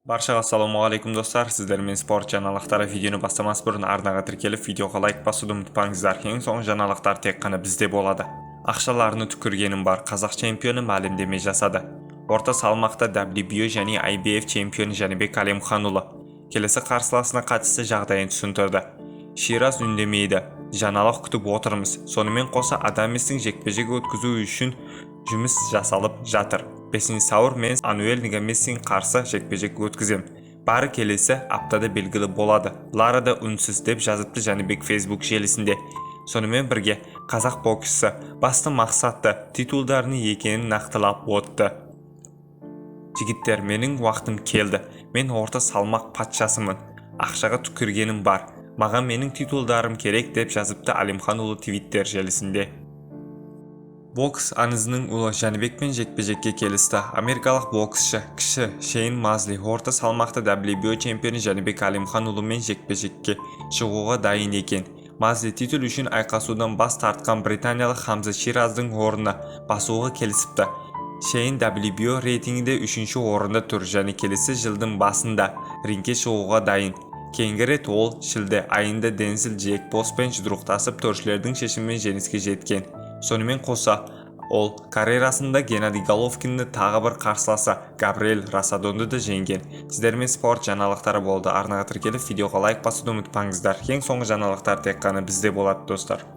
Баршаға ассалаумағалейкум, достар! Сіздермен спорт жаңалықтары. Видеоны бастамас бұрын арнаға тіркеліп, видеоға лайк басуды ұмытпаңыздар. Ең соңғы жаңалықтар тек қана бізде болады. Ақшаларына түкіргенім бар, қазақ чемпионы мәлімдеме жасады. Орта салмақта WBO және IBF чемпионы Жәнібек Әлімханұлы келесі қарсыласына қатысты жағдайын түсіндірді. Шираз үндемейді, жаңалық күтіп отырмыз. Сонымен қоса Адаместің жекпе-жек өткізу үшін жұмыс жасалып жатыр. 5 сәуір мен Ануэль Гоместің қарсы жекпе-жек өткізем. Бәрі келесі аптада белгілі болады. Лара да үнсіз, деп жазыпты Жәнібек Facebook желісінде. Сонымен бірге қазақ боксшысы басты мақсаты титулдарының екенін нақтылап өтті. Жігіттер, менің уақытым келді. Мен орта салмақ патшасымын. Ақшаға түкіргенім бар. Маған менің титулдарым керек, деп жазыпты Әлімханұлы Твиттер желісінде. Бокс аңызының ұлы Жәнібекпен жекпе-жекке келісті. Америкалық боксшы кіші Шейн Мазли орта салмақта WBO чемпионы Жәнібек Әлімханұлымен жекпе-жекке шығуға дайын екен. Мазли титул үшін айқасудан бас тартқан британиялық Хамза Шираздың орнына басуға келісіпті. Шейн WBO рейтингінде үшінші орында тұр және келесі жылдың басында рингке шығуға дайын. Кейінгі рет ол шілде айында Дензел Джек Боспен жұдырықтасып, төрешілердің шешімімен жеңіске жеткен. Сонымен қоса ол карьерасында Геннадий Головкинді, тағы бір қарсыласы Габриэль Рассадонды да жеңген. Сіздермен спорт жаңалықтары болды. Арнаға тіркеліп, видеоға лайк басуды ұмытпаңыздар. Ең соңғы жаңалықтар тек қана бізде болады, достар.